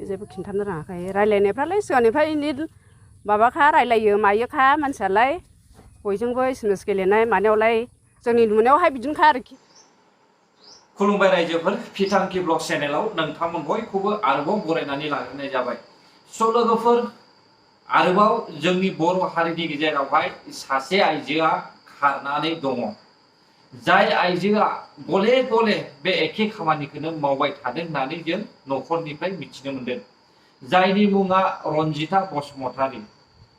जेबो खिन्थानो रोङाखै रायलायनायफ्रालाय सिगांनिफ्राय माबाखा रायलायो मायोखा मानसियालाय बयजोंबो एसएमएस गेलेनाय मानायावलाय जोंनि नुनायावहाय बिदिनोखा आरोखि। खुलुमबाय रायजोफोर, फिथांखि ब्लग चेनेलाव नोंथांमोन बयखौबो आरोबाव बरायनानै लाग्रोनाय जाबाय। स' लोगोफोर, आरोबाव जोंनि बर' हारिनि गेजेरावहाय सासे आइजोआ खारनानै दङ। जाय आइजोआ गले गले बे एखे खामानिखौनो मावबाय थादों होननानै जों न'खरनिफ्राय मिथिनो मोनदों। जायनि मुङा रन्जिता बसुमतारी,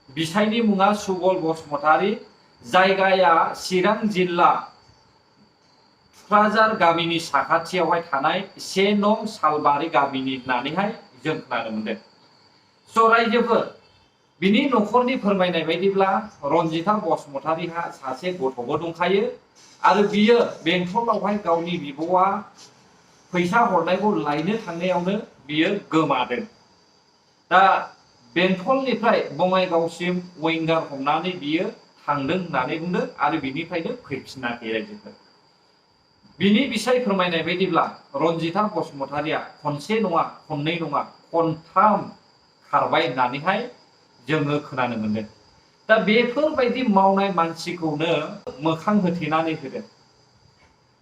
बिसायनि मुङा सुबल बसुमतारी, जायगाया चिरां जिल्ला थुक्राझार गामिनि साखाथियावहाय थानाय 1 नं सालबारि गामिनि होननानैहाय जों खोनानो मोनदों। स' रायजोफोर, बिनि न'खरनि फोरमायनाय बायदिब्ला रन्जिता बसुमतारीहा सासे गथ'बो दंखायो आरो बियो बेंटलावहाय गावनि बिब'आ फैसा हरनायखौ लायनो थांनायावनो बियो गोमादों। दा बेंटलनिफ्राय बङाइगावसिम विंगार हमनानै बियो थांदों होननानै बुंदों आरो बिनिफ्रायनो फैफिनाखै रायजोफोर। बिनि बिसाय फोरमायनाय बायदिब्ला रन्जिता बसुमतारीया खनसे नङा खननै नङा खनथाम खारबाय होननानैहाय जोङो खोनानो मोनदों। दा बेफोरबायदि मावनाय मानसिखौनो मोखां होथेनानै होदों।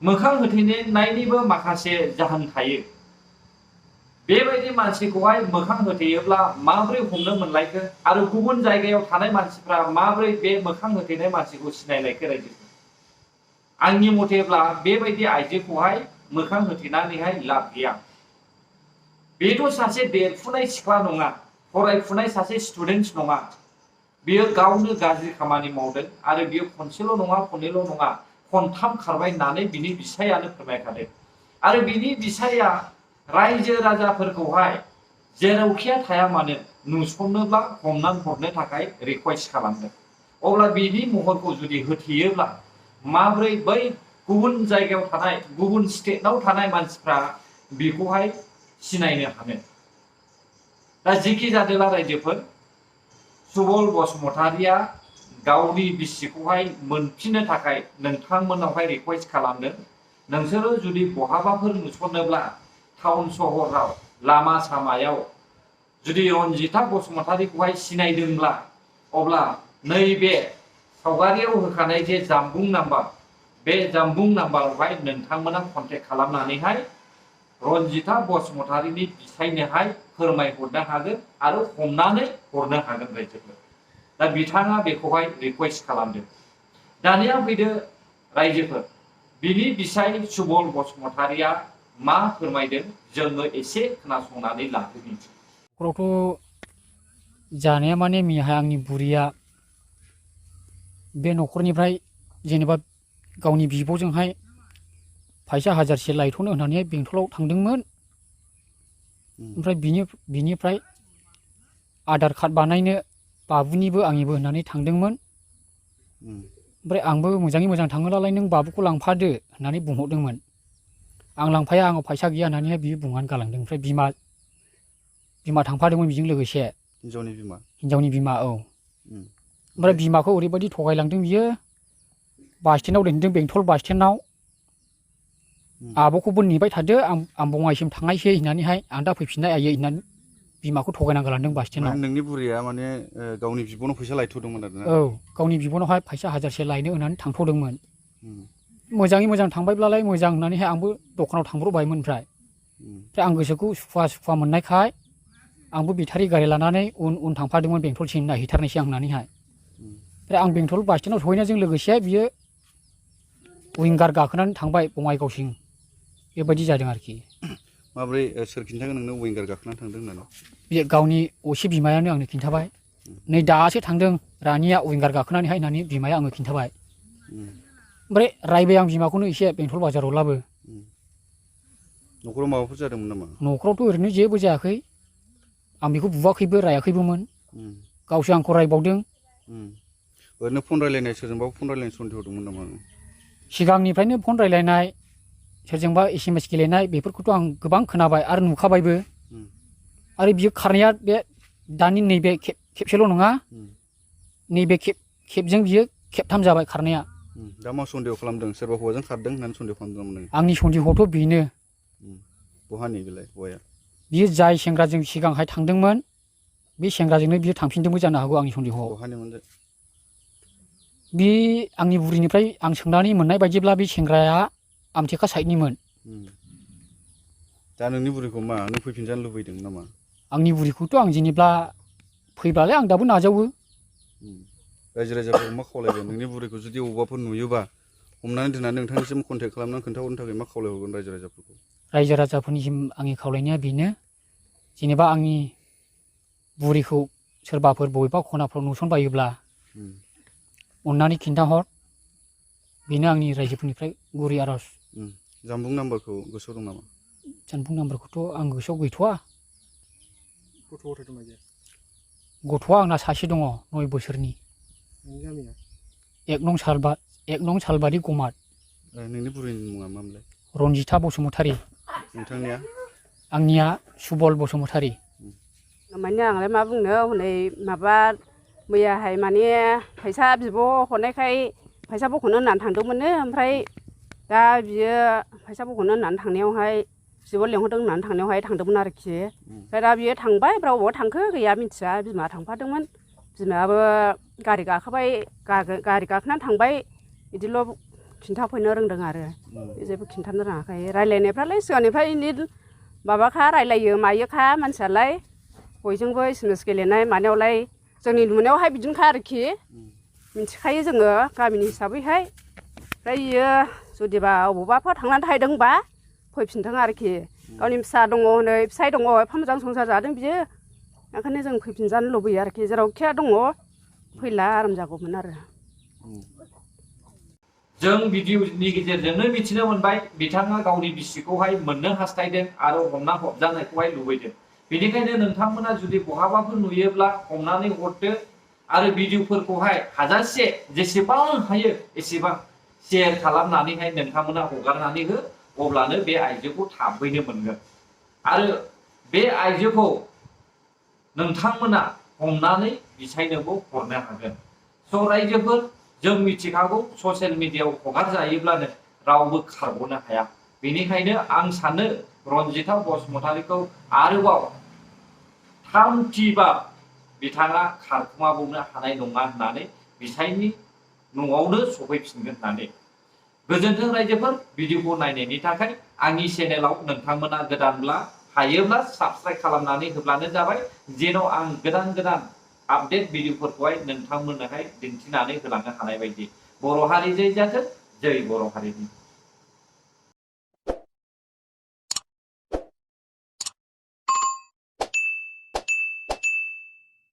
मोखां होथेनायनिबो माखासे जाहोन थायो। बेबायदि मानसिखौहाय मोखां होथेयोब्ला माबोरै हमनो मोनलायखो आरो गुबुन जायगायाव थानाय मानसिफ्रा माबोरै बे मोखां होथेनाय मानसिखौ सिनायलायखो रायजो। आंनि मथेब्ला बेबायदि आइजोखौहाय मोखां होथेनानैहाय लाब गैया। बेथ' सासे देरफुनाय सिख्ला नङा, फरायफुनाय सासे स्टुडेन्ट नङा। बियो गावनो गाज्रि खामानि मावदों आरो बियो खनसेल' नङा खननैल' नङा खनथाम खारबाय होननानै बिनि बिसायानो फोरमायखादों। आरो बिनि बिसाया रायजो राजाफोरखौहाय जेरावखिया थाया मानो नुसननोब्ला हमनानै हरनो थाखाय रिकुवेस्ट खालामदों। अब्ला बिनि महरखौ जुदि होथेयोब्ला माब्रै बै गुबुन जायगायाव थानाय गुबुन स्टेटआव थानाय मानसिफ्रा बेखौहाय सिनायनो हानो। दा जेखि जादोला रायजोफोर, सुबल बसुमतारीया गावनि बिसिखौहाय मोनफिननो थाखाय नोंथांमोनावहाय रिकुवेस्ट खालामदों। नोंसोरो जुदि बहाबाफोर नुसनोब्ला टाउन सहराव लामा सामायाव जुदि रन्जिता बसुमतारीखौहाय सिनायदोंब्ला अब्ला नैबे सावगारियाव होखानाय जे जानबुं नाम्बार, बे जानबुं नाम्बारावहाय नोंथांमोना कन्टेक्ट खालामनानैहाय रन्जिता बसुमतारीनि बिसायनोहाय फोरमायहरनो हागोन आरो हमनानै हरनो हागोन रायजोफोर। दा बिथाङा बेखौहाय रिकुवेस्ट खालामदों। दानिया फैदो रायजोफोर, बिनि बिसाय सुबल बसुमतारीया मा फोरमायदों जोङो एसे खोनासंनानै लादोनि। न'खरावथ' जानाया माने मैयाहाय आंनि बुरिया बे न'खरनिफ्राय जेनेबा गावनि बिब'जोंहाय फैसा 1000से लायथ'नो होननानै बेंटलाव थांदोंमोन। ओमफ्राय बिनिफ्राय आधार कार्ड बानायनो बाबुनिबो आंनिबो होननानै थांदोंमोन। ओमफ्राय आंबो मोजाङै मोजां थाङोब्लालाय नों बाबुखौ लांफादो होननानै बुंहरदोंमोन। आं लांफाया, आंनाव फैसा गैया होननानैहाय बियो बुंनानै गालांदों। ओमफ्राय बिमा थांफादोंमोन बेजों लोगोसे। हिनजावनि बिमा औ। ओमफ्राय बिमाखौ ओरैबायदि थगायलांदों बियो, बास स्टेन्डआव दोनहैदों, बेंटल बास स्टेन्डआव। आब'खौबो नेबाय थादो, आं बङाइसिम थांनायसै होननानैहाय आं दा फैफिननाय आयै होननानै बिमाखौ थगायना गालांदों बास स्टेन्डआव। नोंनि बुरिया माने गावनि बिब'नाव फैसा लायथ'दोंमोन आरोना? औ, गावनि बिब'नावहाय फैसा 1000से लायनो होननानै थांथ'दोंमोन। मोजाङै मोजां थांबायब्लालाय मोजां होननानैहाय आंबो दखानाव थांब्र'बायमोन। ओमफ्राय आं गोसोखौ सुखुवा मोननायखाय आंबो बेटारि गारि लानानै उन थांफादोंमोन बेंटलसिम नायहैथारनोसै आं होननानैहाय। ओमफ्राय आं बेंटल बास स्टेन्डआव सहैनायजों लोगोसे बियो विंगार गाखोनानै थांबाय बङाइगावसिम। बेबायदि जादों आरोखि। माब्रै सोर खिन्थागोन नोंनो विंगार गाखोनानै थांदों होननानै? बे गावनि असे बिमायानो आंनो खिन्थाबाय। नै दासो थांदों रानिया विंगार गाखोनानैहाय होननानै बिमाया आंनो खिन्थाबाय। ओमफ्राय रायबाय आं बिमाखौनो एसे बेंटल बाजाराव लाबो। न'खराव माबाफोर जादोंमोन नामा? न'खरावथ' ओरैनो जेबो जायाखै। आं बेखौ बुवाखैबो रायाखैबोमोन। गावसो आंखौ रायबावदों। ओरैनो फन रायलायनाय सोरजोंबा फन रायलायनाय सन्देह दंमोन नामा? सिगांनिफ्रायनो फन रायलायनाय, सोरजोंबा एसएमएस गेलेनाय बेफोरखौथ' आं गोबां खोनाबाय आरो नुखाबायबो। आरो बियो खारनाया बे दानि नैबे खेबसेल' नङा, नैबे खेबजों बियो खेबथाम जाबाय खारनाया। दा मा सन्देह खालामदों? सोरबा हौवाजों खारदों होननानै सन्देह खालामदों नामा नों? आंनि सन्देहआथ' बेनो। बहानि बेलाय हौवाया? बियो जाय सेंग्राजों सिगांहाय थांदोंमोन बे सेंग्राजोंनो बियो थांफिनदोंबो जानो हागौ आंनि सन्देहआव। बहानिमोन जे? बे आंनि बुरिनिफ्राय आं सोंनानै मोननाय बायदिब्ला बे सेंग्राया आमथेखा साइडनिमोन। दा नोंनि बुरिखौ मा नों फैफिनजानो लुबैदों नामा? आंनि बुरिखौथ' आं जेनेब्ला फैबालाय आं दाबो नाजावो। रायजो राजाफोरखौ मा खावलायगोन? नोंनि बुरिखौ जुदि अबावबाफोर नुयोबा हमनानै दोननानै नोंथांनिसिम कन्टेक्ट खालामनानै खोन्थाहरनो थाखाय मा खावलायहरगोन रायजो राजाफोरखौ? रायजो राजाफोरनिसिम आंनि खावलायनाया बेनो, जेनेबा आंनि बुरिखौ सोरबाफोर बबेबा खनाफ्राव नुसनबायोब्ला अननानै खिन्थाहर, बेनो आंनि रायजोफोरनिफ्राय गुरै आर'ज। जानबुं नाम्बारखौ गोसोआव दं नामा? जानबुं नाम्बारखौथ' आं गोसोआव गैथ'वा। गथ' गथाय दंना गैया? गथ'आ आंना सासे दङ 9 बोसोरनि। नोंनि गामिया? 1 नं सालबारि गमाद। नोंनि बुरिनि मुङा मामोनलाय? रनजिता बसुमतारी। नोंथांनिया? आंनिया सुबल बसुमतारी। माने आंलाय मा बुंनो हनै माबा मैयाहाय माने फैसा बिब' हरनायखाय फैसा बख'नो होननानै थांदोंमोननो, ओमफ्राय दा बियो फैसा बख'नो होननानै थांनायावहाय बिब' लेंहरदों होननानै थांनायावहाय थांदोंमोन आरोखि। ओमफ्राय दा बियो थांबाय, ओमफ्राय बबाव थांखो गैया मिथिया, बिमा थांफादोंमोन। बिमायाबो गारि गाखोबाय, गारि गाखोनानै थांबाय, बिदिल' खिन्थाफैनो रोंदों आरो जेबो खिन्थानो रोङाखै। रायलायनायफ्रालाय सिगांनिफ्राय माबाखा रायलायो मायोखा मानसियालाय, बयजोंबो एसएमएस गेलेनाय मानायावलाय जोंनि नुनायावहाय बिदिनोखा आरोखि, मिथिखायो जोङो गामिनि हिसाबैहाय। ओमफ्राय बियो जुदिबा अबावबाफोर थांनानै थाहैदोंबा फैफिनथों आरोखि, गावनि फिसा दङ हनै फिसाइ दङ, एफा मोजां संसार जादों बियो, ओंखायनो जों फैफिनजानो लुबैयो आरोखि। जेरावखिया दङ फैला आराम जागौमोन आरो। जों भिडिअनि गेजेरजोंनो मिथिनो मोनबाय बिथाङा गावनि बिसिखौहाय मोननो हास्थायदों आरो हमना हरजानायखौहाय लुबैदों। बेनिखायनो नोंथांमोना जुदि बहाबाफोर नुयोब्ला हमनानै हरदो आरो भिडिअफोरखौहाय हाजासे जेसेबां हायो एसेबां शेयार खालामनानैहाय नोंथांमोना हगारनानै हो, अब्लानो बे आइजोखौ थाबैनो मोनगोन। आरो बे आइजोखौ नोंथांमोना हमनानै बिसायनोबो हरनो हागोन। स' रायजोफोर, जों मिथिखागौ ससियेल मिडियायाव हगारजायोब्लानो रावबो खारग'नो हाया। बेनिखायनो आं सानो रनजिता बसुमतारीखौ आरोबाव थामथिबार बिथाङा खारखुमाबावनो हानाय नङा होननानै, बिसायनि न'आवनो सफैफिनगोन होननानै। गोजोन्थों रायजोफोर, भिडिअखौ नायनायनि थाखाय। आंनि चेनेलाव नोंथांमोना गोदानब्ला हायोब्ला साबस्क्राइब खालामनानै होब्लानो जाबाय, जेन' आं गोदान गोदान आपडेट भिडिअफोरखौहाय नोंथांमोननोहाय दिन्थिनानै होलांनो हानाय बायदि। बर' हारि जै जाथों, जै बर' हारिनि।